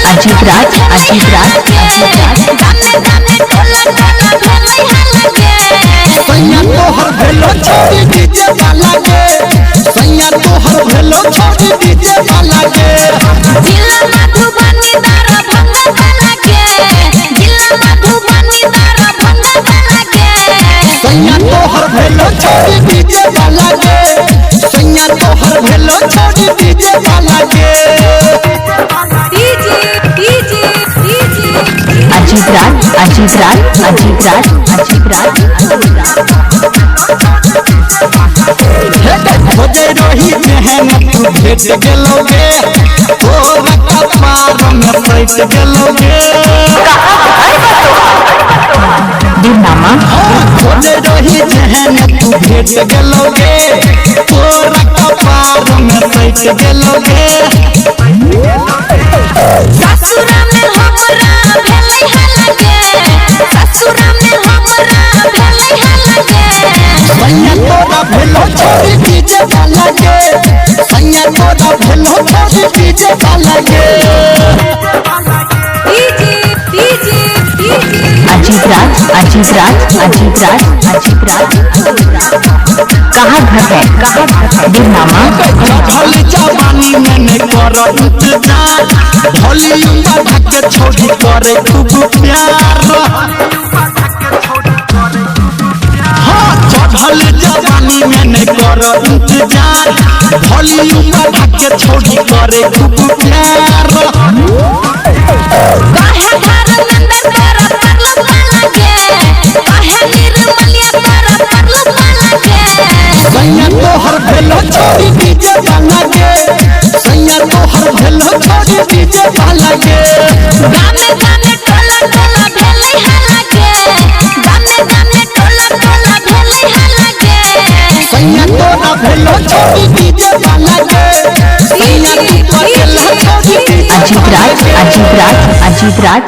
अजीत राज, अजीत राज, अजीत राज। गाने गाने टोला टोला भेलै हल्ला गे। सैया तोहर भेलो छोरी डीजे वाला गे, सैया तोहर भेलो छोरी डीजे वाला गे। जिला मधुबनी दरभंगा वाला गे, जिला मधुबनी दरभंगा वाला गे। सैया तोहर भेलो छोरी डीजे वाला गे, सैया तोहर भेलो छोरी डीजे वाला गे। DJ DJ DJ Ajit Raj, Ajit Raj, Ajit Raj, Ajit Raj, Ajit Raj. खोजे रही जेहन तू भेट गेलोगे, तोरा कपार में सैट गेलोगे। बिरनामा। खोजे रही जेहन तू भेट गेलोगे, तोरा कपार में सैट गेलोगे। ससुरा में हमरा भेलै हल्ला गे, ससुरा में हमरा भेलै हल्ला गे। सैया तोरा भेलो छोरी डीजे वाला गे, सैया तोरा भेलो छोरी डीजे वाला गे। DJ DJ DJ Ajit Raj, Ajit Raj, Ajit Raj, Ajit Raj, Ajit Raj. कहाँ घर है, कहाँ घर है? बिरनामा। चढ़ल जवानी में नहीं कर इंतजार, वॉल्यूम बढ़ा के छोड़ी करे खूब प्यार। हाँ, चढ़ल जवानी में नहीं कर इंतजार, वॉल्यूम बढ़ा के छोड़ी करे खूब प्यार। काहे धर्मेंद्र तोरा परलू पाला गे, काहे निर्मलिया तोरा परलू पाला गे। सैया तोहर भेलो छोरी डीजे वाला गे, सैया तोहर भेलो छोरी डीजे वाला गे। गाने गाने टोला टोला भेलै हल्ला गे, गाने गाने टोला टोला भेलै हल्ला गे। सैया तोरा भेलो छोरी डीजे वाला गे, सैया तू पटेल छोरी डीजे अजीत राज, अजीत राज, अजीत राज।